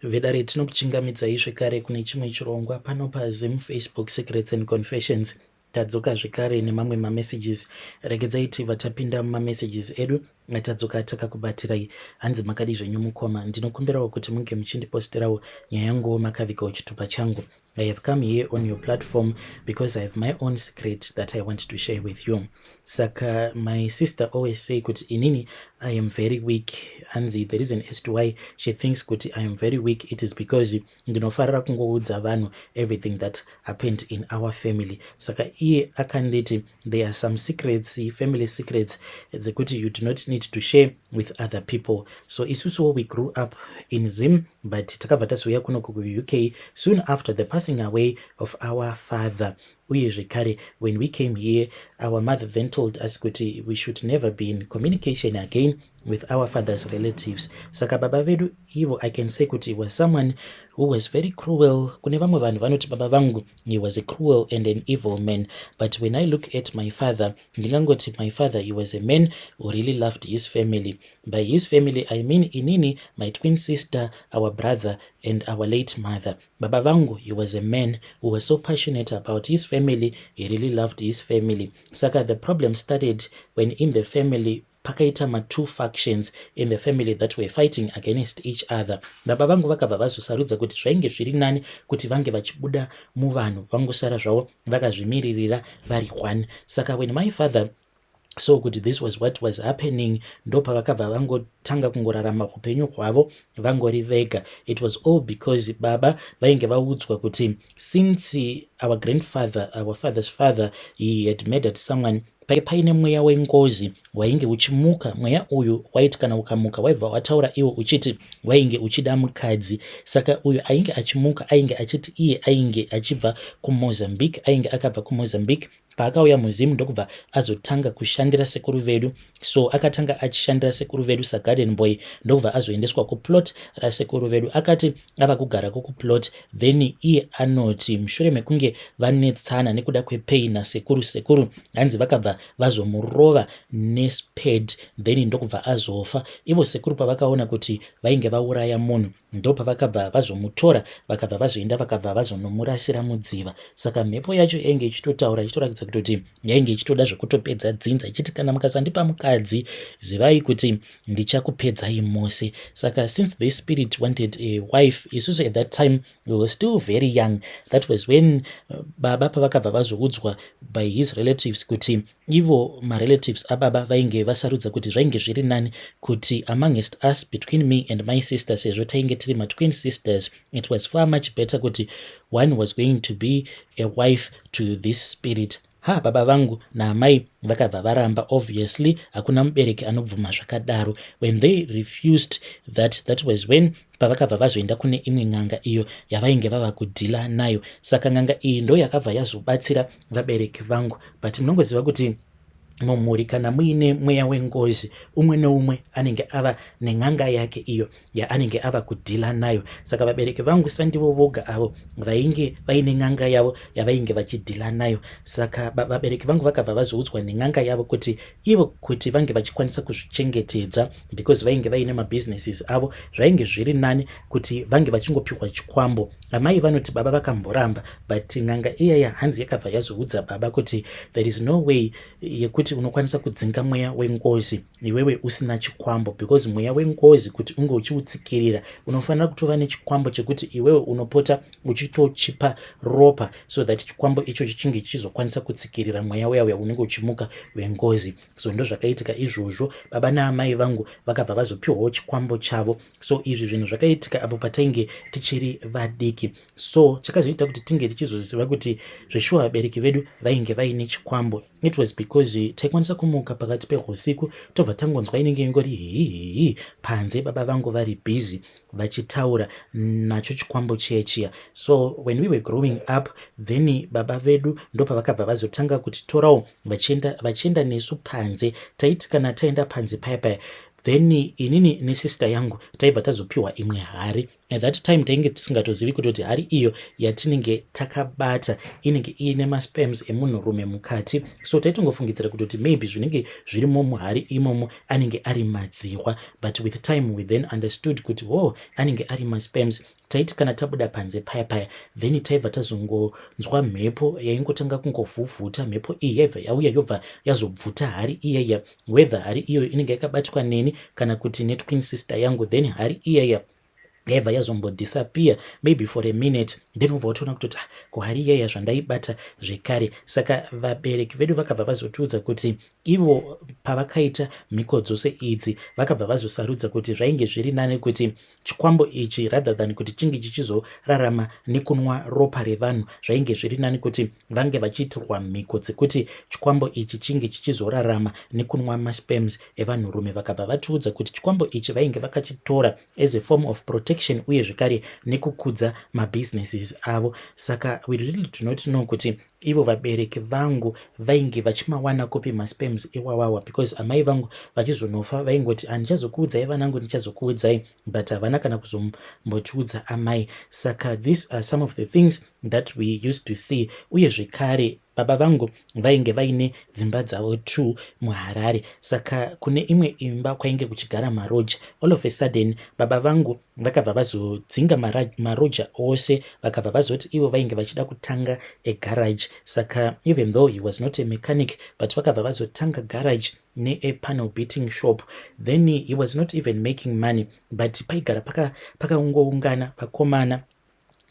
Vedare, tinokuchingamidzai zvekare kune chimwe chirongwa pano paZim Facebook Secrets and Confessions. Tadzoka zvekare nemamwe mamessages. Regedzai tibva tapinda mumamessages edu atadzoka takakubatirai. Hanzi, "Makadi zvenyu mukoma? Ndinokumbirawo kuti munge muchindiposterawo nyaya yanguwo makavigawo chitupa changu. I have come here on your platform because I have my own secret that I want to share with you." Saka my sister always say kuti inini I am very weak. Hanzi the reason as to why she thinks kuti I am very weak, it is because ndinofarira kungoudza vanhu everything that happened in our family. Saka iye akanditi there are some secrets, family secrets, dzekuti you do not need to share with other people. So isusuwo we grew up in Zim, but takabva tazouya kuno kuUK soon after the passing away of our father. Uye zvekare, when we came here, our mother then told us kuti we should never be in communication again with our father's relatives. Saka baba vedu ivo, I can say kuti was someone who was very cruel. Kune vamwe vanhu vanoti baba vangu, he was a cruel and an evil man, but when I look at my father, ndingangoti my father, he was a man who really loved his family. By his family, I mean inini, my twin sister, our brother and our late mother. Baba vangu, he was a man who was so passionate about his family. He really loved his family. Saka the problem started when in the family pakaita ma2 factions in the family that were fighting against each other. Baba vangu vakabva vazosarudza kuti zvainge zviri nani kuti vange vachibuda muvanhu, vangosara zvavo vakazvimiririra vari one. Saka when my father saw kuti this was what was happening, ndopavakabva vangotanga kungorarama upenyu hwavo vangori vega. It was all because baba vainge vaudzwa kuti since our grandfather, our father's father, he had murdered someone, paine mweya wengozi wainge uchimuka. Mweya uyu waiti kana ukamuka, waibva wataura iwo uchiti wainge uchida mukadzi. Saka uyu ainge achimuka ainge achiti iye ainge achibva kuMozambique, ainge akabva kuMozambique. Paakauya muZimu, ndokubva azotanga kushandira sekuru vedu. So akatanga achishandira sekuru vedu sagarden boy, ndokubva azoendeswa kuplot rasekuru vedu. Akati ava kugarako kuplot, then iye anoti mushure mekunge vanetsana nekuda kwepay nasekuru, sekuru hanzi vakabva vazomurova nespade, then ndokubva azofa. Ivo sekuru pavakaona kuti vainge vauraya munhu, ndopavakabva vazomutora, vakabva vazoenda, vakabva vazonomurasira mudziva. Saka mhepo yacho yainge ichitotaura, ichitoratidza kutoti yainge ichitoda zvekutopedza dzinza, ichiti, "Kana mukasandipa mukadzi, zivai kuti ndichakupedzai mose." Saka since this spirit wanted a wife, isusu at that time we were still very young. That was when baba pavakabva vazoudzwa by his relatives kuti ivo marelatives ababa vainge vasarudza kuti zvainge zviri nani kuti amongst us, between me and my sister, sezvo tainge tiri matwin sisters, it was far much better kuti one was going to be a wife to this spirit. Ha, baba vangu naamai vakabva varamba. Obviously, hakuna mubereki anobvuma zvakadaro. When they refused that, that was when pavakabva vazoenda kune imwe n'anga iyo yavainge vava kudhila nayo. Saka n'anga iyi ndo yakabva yazobatsira vabereki vangu. But munongoziva kuti mumhuri kana muine mweya wengozi, umwe neumwe anenge ava nen'anga yake iyo yaanenge ava kudhila nayo. Saka vabereki vangu sandivo voga avo vainge vaine n'anga yavo yavainge vachidhila nayo. Saka vabereki vangu vakabva vazoudzwa nen'anga yavo kuti ivo kuti vange vachikwanisa kuzvichengetedza, because vainge vaine mabusinesses avo, zvainge zviri nani kuti vange vachingopiwa chikwambo. Amai vanoti baba vakamboramba, but n'anga iyaya hanzi yakabva yazoudza baba kuti there is no way yekuti unokwanisa kudzinga mweya wengozi iwewe usina chikwambo, because mweya wengozi kuti unge uchiutsikirira, unofanira kutova nechikwambo chekuti iwewe unopota uchitochipa ropa, so that chikwambo ichocho chinge chichizokwanisa kutsikirira mweya uya uya unenge uchimuka wengozi. So ndo zvakaitika izvozvo. Baba naamai vangu vakabva vazopiwawo chikwambo chavo. So izvi zvinhu zvakaitika apo patainge tichiri vadiki. So chakazoita kuti tinge tichizoziva kuti zveshuwa vabereki vedu vainge vaine chikwambo, it was because taikwanisa kumuka pakati peusiku, tobva tangonzwa inenge ingori hihihi panze, baba vangu vari busy vachitaura nacho chikwambo chiya chiya. So when we were growing up, then baba vedu ndopavakabva vazotanga kutitorawo vachienda nesu panze. Taiti kana taenda panze paya paya, Then inini nesister yangu taibva tazopiwa imwe hari. At that time tainge tisingatozivi kutoti hari iyo yatinenge takabata inenge iine masperms emunhurume mukati, so taitongofungidzira kutoti maybe zvinenge zvirimo muhari imomo anenge ari madzihwa. But with time we then understood kuti, oh, anenge ari masperms. Taiti kana tabuda panze paya paya, then taibva tazongonzwa mhepo yaingotanga kungovhuvhuta. Mhepo iyi yaibva yauya, yobva yazobvuta hari iyaiya, whether hari iyoyo inenge yakabatwa neni kana kuti netwin sister yangu. Then hari iyaiya yaibva yazombodisappear maybe for a minute, then ubva watoona kutoti, ah, kuhari iyaiya zvandaibata zvekare. Saka vabereki vedu vakabva vazotiudza kuti ivo pavakaita mhiko dzose idzi, vakabva vazosarudza kuti zvainge zviri nani kuti chikwambo ichi, rather than kuti chinge chichizorarama nekunwa ropa revanhu, zvainge zviri nani kuti vange vachiitirwa mhiko dzekuti chikwambo ichi chinge chichizorarama nekunwa masperms evanhurume. Vakabva vatiudza kuti chikwambo ichi vainge vakachitora as a form of protection, uye zvekare nekukudza mabusinesses avo. Saka we really do not know kuti ivo vabereki vangu vainge vachimawana kupi masperms iwawawa, because amai vangu vachizonofa vaingoti, "Handichazokuudzai vanangu, ndichazokuudzai," but havana kana kuzombotiudza amai. Saka these are some of the things that we used to see. Uye zvekare baba vangu vainge vaine dzimba dzavo two muHarare. Saka kune imwe imba kwainge kuchigara maroja. All of a sudden baba vangu vakabva vazodzinga maroja ose, vakabva vazoti ivo vainge vachida kutanga egarage. Saka even though he was not a mechanic, but vakabva vazotanga garage neapanel beating shop. Then he was not even making money, but paigara pakangoungana vakomana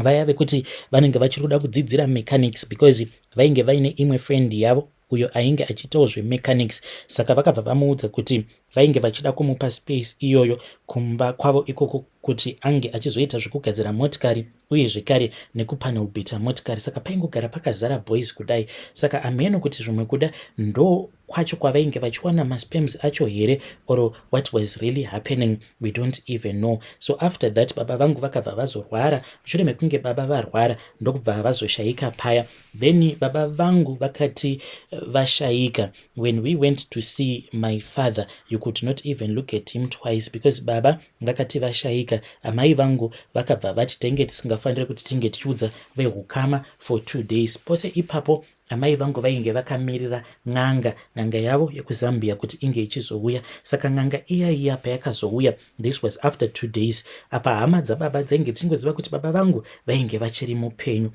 vaya vekuti vanenge vachiri kuda kudzidzira mechanics, because vainge vaine imwe friend yavo uyo ainge achiitawo zvemechanics. Saka vakabva vamuudza kuti vainge vachida kumupa space iyoyo kumba kwavo ikoko kuti ange achizoita zvekugadzira motikari, uye zvekare nekupanel beater motikari. Saka paingogara pakazara boys kudai. Saka amheno kuti zvimwe kuda ndo kwacho kwavainge vachiwana masperms acho here, or what was really happening, we don't even know. So after that baba vangu vakabva vazorwara. Mushure mekunge baba varwara, ndokubva vazoshayika paya. Then baba vangu vakati vashayika, when we went to see my father, you could not even look at him twice, because baba vakati vashayika, amai vangu vakabva vati tainge tisingafaniri kuti tinge tichiudza veukama for 2 days. Pose ipapo amai vangu vainge vakamirira n'anga yavo yekuZambia kuti inge ichizouya. Saka n'anga iya iya payakazouya, this was after 2 days, apa hama dzababa dzainge dzichingoziva kuti baba vangu vainge vachiri mupenyu.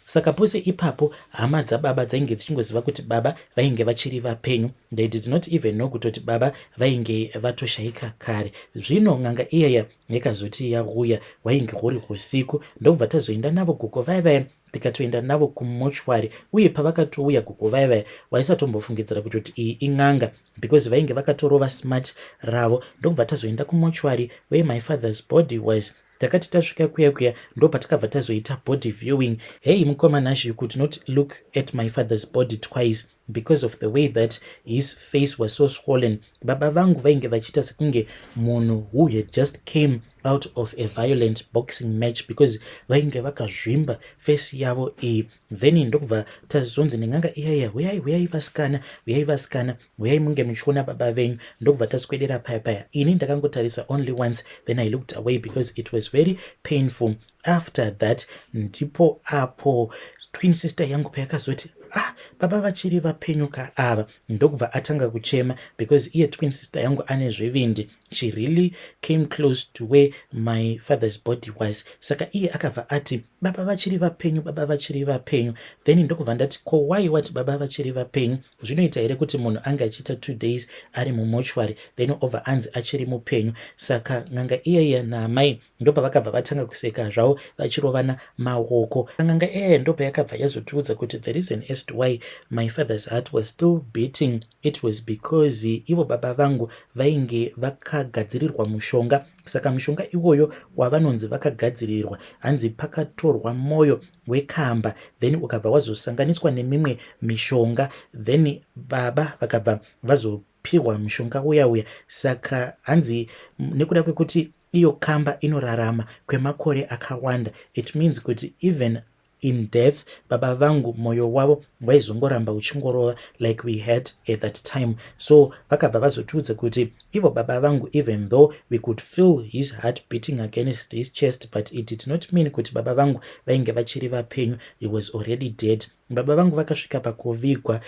Saka pose ipapo hama dzababa dzainge dzichingoziva kuti baba vainge vachiri vapenyu. They did not even know kutoti baba vainge vatoshayika kare. Zvino n'anga iyaya yakazoti yauya, hwainge huri usiku, ndokubva tazoenda navo gogo vaya vaya, tikatoenda navo kumochwari. Uye pavakatouya gogo vaya vaya, waisatombofungidzira kuti iyi in'anga, because vainge vakatorova smart ravo. Ndokubva tazoenda kumochwari where my father's body was. Takati tasvika kuya kuya, ndo patakabva tazoita body viewing. Hey, mukoma Nash, you could not look at my father's body twice because of the way that his face was so swollen. Baba vangu vainge vachiita sekunge munhu who had just came out of a violent boxing match, because vainge vakazvimba face yavo iyi. Then ndokubva tazonzi nen'anga iyaiya, "Huyai, huyai vasikana, huyai vasikana, huyai munge muchiona baba venyu." Ndokubva taswedera paya paya. Ini ndakangotarisa only once, then I looked away because it was very painful. After that ndipo apo twin sister yangu payakazoti, "Ah, baba vachiri vapenyu ka ava?" Ndokubva atanga kuchema, because iye twin sister yangu ane zvivindi. She really came close to where my father's body was. Saka iye akabva ati, "Baba vachiri vapenyu, baba vachiri vapenyu." Then ndokubva ndati, "Ko why wati baba vachiri vapenyu? Zvinoita here kuti munhu ange achiita 2 days ari mumochwari, then obva anzi achiri mupenyu?" Saka n'anga iyaiya naamai ndopavakabva vatanga kuseka zvavo vachirovana maoko. N'anga iyaiya ndopayakabva yazotiudza kuti the reason as to why my father's heart was still beating, it was because ivo baba vangu vainge vakagadzirirwa mushonga. Saka mushonga iwoyo wavanonzi vakagadzirirwa, hanzi pakatorwa mwoyo wekamba, then ukabva wazosanganiswa nemimwe mishonga, then baba vakabva vazopiwa mushonga uya uya. Saka hanzi nekuda kwekuti iyo kamba inorarama kwemakore akawanda, it means kuti even In death, baba vangu mwoyo wavo waizongoramba uchingorova like we had at that time. So vakabva vazotiudza kuti ivo baba vangu, even though we could feel his heart beating against his chest, but it did not mean kuti baba vangu vainge vachiri vapenyu. He was already dead. Baba vangu vakasvika pakuvigwa,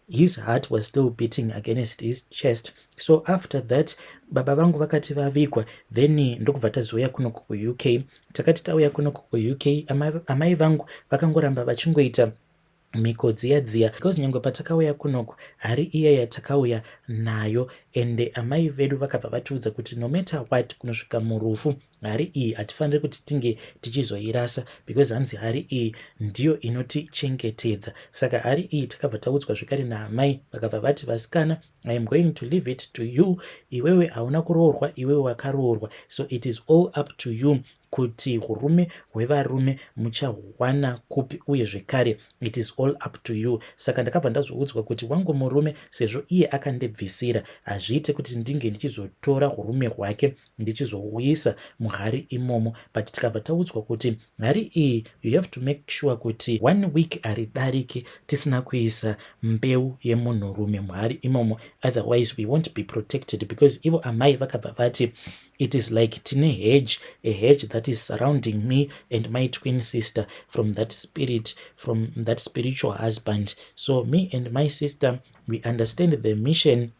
his heart was still beating against his chest. So after that, baba vangu vakati vavigwa, then ndokubva tazouya kunoku kuUK. Takati tauya kunoku kuUK, amai vangu vakangoramba vachingoita mhiko dziya dziya, because nyange patakauya kunoku, hari iya yatakauya nayo, ende amai vedu vakabva vatiudza kuti no matter what, kunosvika murufu, hari iyi hatifaniri kuti tinge tichizoirasa, because hanzi hari iyi ndiyo inotichengetedza. Saka hari iyi takabva taudzwa zvekare naamai, vakabva vati, "Vasikana, I am going to leave it to you. Iwewe hauna kuroorwa, iwewe wakaroorwa, so it is all up to you kuti urume hwevarume muchahuwana kupi. Uye zvekare it is all up to you." Saka ndakabva ndazoudzwa kuti wangu murume, sezvo iye akandibvisira, hazviite kuti ndinge ndichizotora urume hwake ndichizouyisa muhari imomo. But tikabva taudzwa kuti hari iyi, you have to make sure kuti one week haridariki tisina kuisa mbeu yemunhurume muhari imomo, otherwise we won't be protected, because ivo amai vakabva vati it is like tine hedge, a hedge that is surrounding me and my twin sister from that spirit, from that spiritual husband. So me and my sister, we understand the mission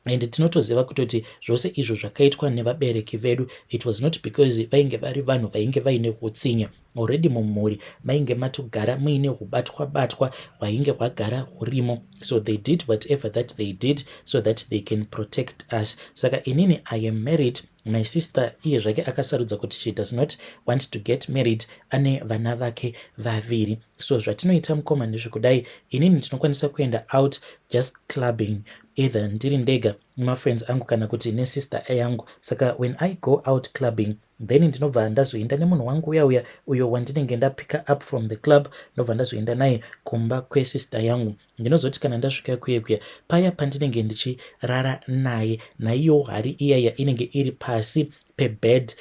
and tinotoziva kutoti zvose izvo zvakaitwa nevabereki vedu, it was not because vainge vari vanhu vainge vaine utsinye. Already mumhuri mainge matogara muine hubatwa batwa hwainge hwagara hurimo, so they did whatever that they did so that they can protect us. Saka inini I am married. My sister iye zvake akasarudza kuti she does not want to get married, ane vana vake vaviri. So zvatinoita, mukoma, ndezvekudai: inini ndinokwanisa kuenda out just clubbing, either ndiri ndega nemafriends angu kana kuti nesister yangu. Saka when I go out clubbing, then ndinobva ndazoenda nemunhu wangu uya uya uyo wandinenge ndapicka up from the club, ndobva ndazoenda naye kumba kwesister yangu. Ndinozoti kana ndasvika kuye kuya, paya pandinenge ndichirara naye, naiyo hari iyaya inenge iri pasi pebed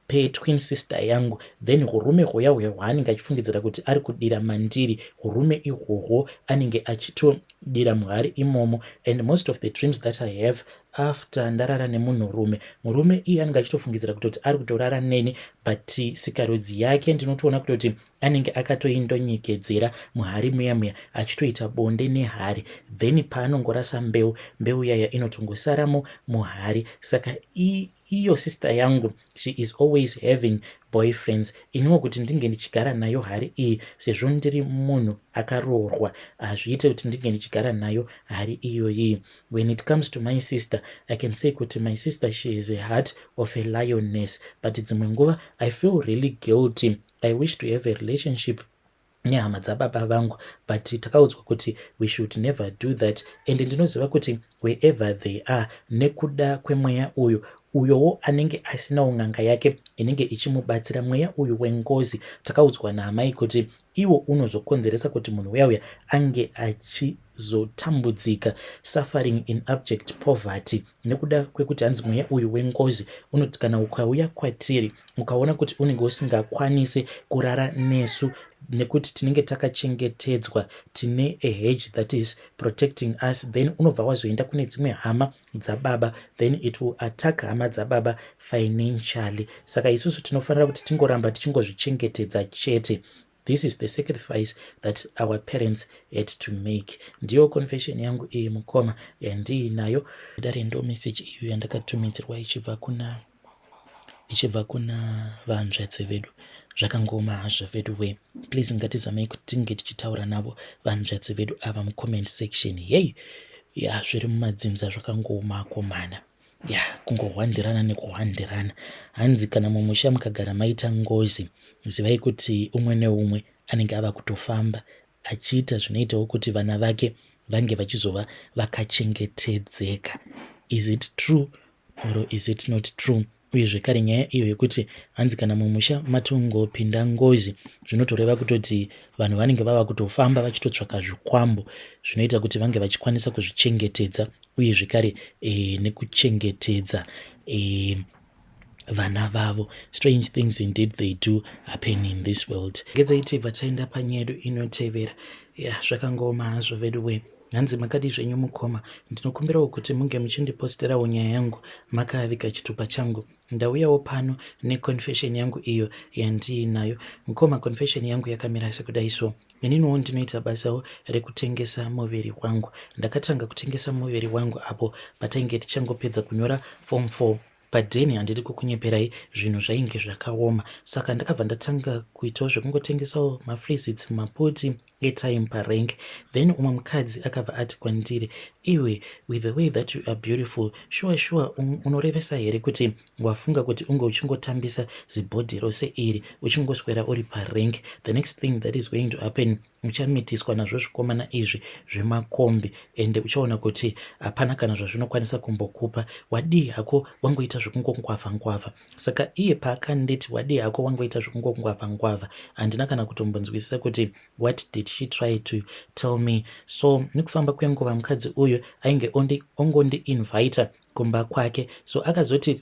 petwin sister yangu. Then urume huya huya hwaanenge achifungidzira kuti ari kudira mandiri, urume ihwohwo anenge achitodira muhari imomo. And most of the dreams that I have after ndarara nemunhurume, murume iye anenge achitofungidzira kutoti ari kutorara neni, but sikarudzi yake ndinotoona kutoti anenge akatoindonyekedzera muhari muya muya, achitoita bonde nehari. Then paanongorasa mbeu, mbeu yaya inotongosaramo muhari. Saka iyo sister yangu, she is always having boyfriends. Iniwo kuti ndinge ndichigara nayo hari iyi, sezvo ndiri munhu akaroorwa, hazviite kuti ndinge ndichigara nayo hari iyoyi. When it comes to my sister, I can say kuti my sister, she is a heart of a lioness, but dzimwe nguva I feel really guilty. I wish to have a relationship nehama dzababa vangu, but takaudzwa kuti we should never do that. And ndinoziva kuti wherever they are, nekuda kwemweya uyu, uyowo anenge asinawo n'anga yake inenge ichimubatsira, mweya uyu wengozi, takaudzwa naamai kuti iwo unozokonzeresa kuti munhu uya uya ange achizotambudzika, suffering in abject poverty, nekuda kwekuti hanzi mweya uyu wengozi unoti kana ukauya kwatiri, ukaona kuti unenge usingakwanisi kurara nesu nekuti tinenge takachengetedzwa, tine a hedge that is protecting us, then unobva wazoenda kune dzimwe hama dzababa, then it will attack hama dzababa financially. Saka isusu tinofanira kuti tingoramba tichingozvichengetedza chete. This is the sacrifice that our parents had to make. Ndiyo confession yangu iyi, mukoma, yandiinayo. Dare, ndo message iyo yandakatumidzirwa ichibva kuna vanzvadzi vedu. Zvakangoma hazvo vedu we. Please, ngatizamei kuti tinge tichitaura navo vanzvadzi vedu ava mucomment section. Yei ya, zviri mumadzinza zvakangoma komana ya, kungohwandirana nekuhwandirana. Hanzi kana mumusha mukagara maita ngozi, zivai kuti umwe neumwe anenge ava kutofamba achiita zvinoitawo kuti vana vake vange vachizova vakachengetedzeka. Is it true or is it not true? Uye zvekare nyaya iyo yekuti hanzi kana mumusha matongopinda ngozi, zvinotoreva kutoti vanhu vanenge vava kutofamba vachitotsvaka zvikwambo zvinoita kuti vange vachikwanisa kuzvichengetedza, uye zvekare nekuchengetedza. Vana vavo. Strange things indeed, they do happen in this world. Regedzai tibva taenda panyaya yedu inotevera. Ya, zvakangooma hazvo vedu we. Hanzi, "Makadi zvenyu mukoma? Ndinokumbirawo kuti munge muchindiposterawo nyaya yangu makaviga chitupa changu. Ndauyawo pano neconfession yangu iyo yandiinayo. Mukoma, confession yangu yakamira sekudai. So ininiwo ndinoita basawo rekutengesa muviri wangu. Ndakatanga kutengesa muviri wangu apo patainge tichangopedza kunyora Form 4 padheni. Handidi kukunyeperai, zvinhu zvainge zvakaoma, saka ndakabva ndatanga kuitawo zvekungotengesawo mafreezits, maputi, airtime parank. Then umwe mukadzi akabva ati kwandiri, 'Iwe, with the way that you are beautiful, sure sure unorevesa here kuti wafunga kuti unge uchingotambisa zibhodhi rose iri uchingoswera uri parank? The next thing that is going to happen, uchamitiswa nazvo zvikomana izvi zvemakombi, ende uchaona kuti hapana kana zvazvinokwanisa kumbokupa. Wadii hako wangoita zvekungongwavha ngwavha?' Saka iye paakanditi, 'Wadii hako wangoita zvekungongwavha ngwavha,' handina kana kutombonzwisisa kuti what did she try to tell me. So nekufamba kwenguva, mukadzi uyu ainge ongondiinvita kumba kwake. So akazoti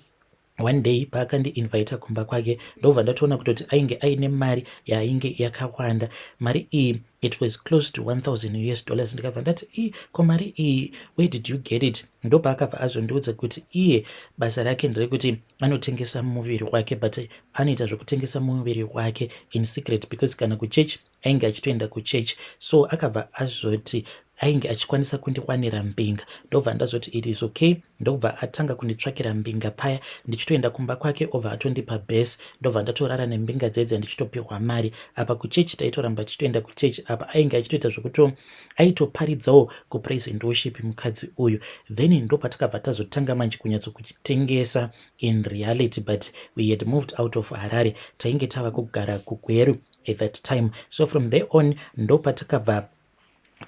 one day paakandiinvita kumba kwake, ndobva ndatoona kutoti ainge aine mari yainge yakawanda. Mari iyi, it was close to US$1000. Ndikabva ndati, 'I ko mari iyi, where did you get it?' Ndopaakabva azondiudza kuti iye basa rake nderekuti anotengesa muviri wake, but anoita zvekutengesa muviri wake in secret, because kana kuchechi ainge achitoenda kuchechi. So akabva azoti ainge achikwanisa kundiwanira mbinga. Ndobva ndazoti, 'It is okay.' Ndobva atanga kunditsvakira mbinga paya, ndichitoenda kumba kwake, obva atondipa base, ndobva ndatorara nembinga dzedze, ndichitopiwa mari. Apa kuchechi taitoramba tichitoenda kuchechi. Apa ainge achitoita zvekuto aitoparidzawo kupraise and worship mukadzi uyu. Then ndopatakabva tazotanga manje kunyatsokuchitengesa in reality, but we had moved out of Harare, tainge tava kugara kuGweru at that time. So from there on ndopatakabva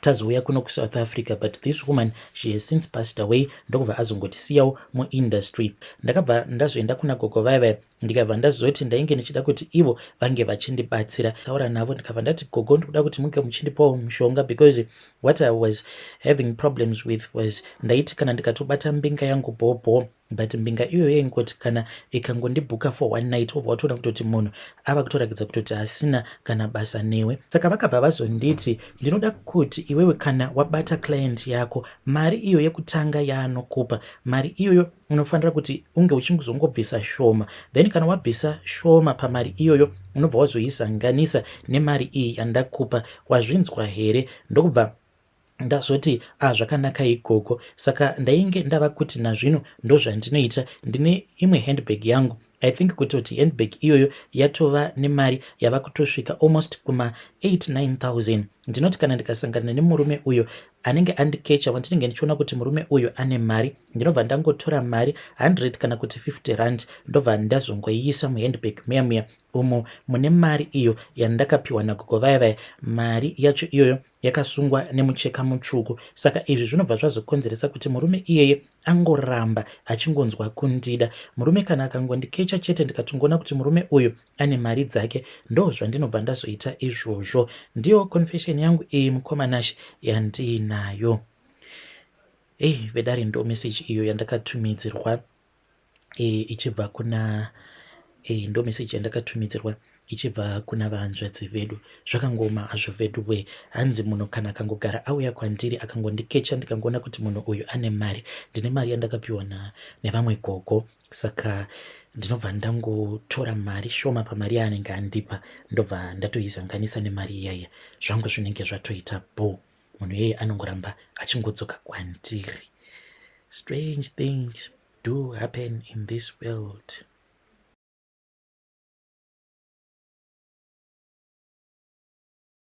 tazouya kuno kuSouth Africa, but this woman, she has since passed away. Ndokubva azongotisiyawo muindustry. Ndakabva ndazoenda kuna gogo vaya, ndikabva ndazoti ndainge ndichida kuti ivo vange vachindibatsira. Taura navo, ndikabva ndati, 'Gogo, ndikuda kuti munge muchindipawo mushonga, because what I was having problems with was ndaiti kana ndikatobata mbinga yangu bhobho, but mbinga iyoyo yaingoti kana ikangondibhuka for one night, wobva watoona kutoti munhu ava kutorakidza kutoti asina kana basa newe.' Saka vakabva vazonditi, 'Ndinoda kuti iwewe kana wabata client yako, mari iyo yekutanga yaanokupa, mari iyoyo unofanira kuti unge uchingozongobvisa shoma. Then kana wabvisa shoma pamari iyoyo, unobva wazoisanganisa nemari iyi yandakupa. Wazvinzwa here?' Ndokubva ndazoti, 'A, zvakanaka ikoko.' Saka ndainge ndava kuti nazvino ndozvandinoita. Ndine imwe handbag yangu. I think kutoti handbag iyoyo yatova nemari yava kutosvika almost kuma 8 9000. Ndinoti kana ndikasangana nemurume uyo anenge andikecha, wandinenge ndichiona kuti murume uyu ane mari, ndinobva ndangotora mari 100 kana kuti 50 rand, ndobva ndazongoiisa muhandbag muya muya umo mune mari iyo yandakapiwa nagogo vaya vaya. Mari yacho iyoyo yakasungwa nemucheka mutsvuku. Saka izvi zvinobva zvazokonzeresa kuti murume iyeye angoramba achingonzwa kundida. Murume kana akangondikecha chete, ndikatongoona kuti murume uyu ane mari dzake, ndo zvandinobva ndazoita izvozvo. Ndiyo confession yangu iyi, mukoma Nashe, yandiinayo." Ei vedare, ndo message iyo yandakatumidzirwa ichibva kuna ndo message yandakatumidzirwa ichibva kuna vanzvadzi vedu. Zvakangoma hazvo vedu we. Hanzi munhu kana akangogara auya kwandiri, akangondikecha, ndikangoona kuti munhu uyu ane mari, ndine mari yandakapiwa nevamwe gogo, saka ndinobva ndangotora mari shoma pamari yaanenge andipa, ndobva ndatoizanganisa nemari iyaiya, zvangu zvinenge zvatoita bo. Munhu iyeye anongoramba achingodzoka kwandiri. Strange things do happen in this world.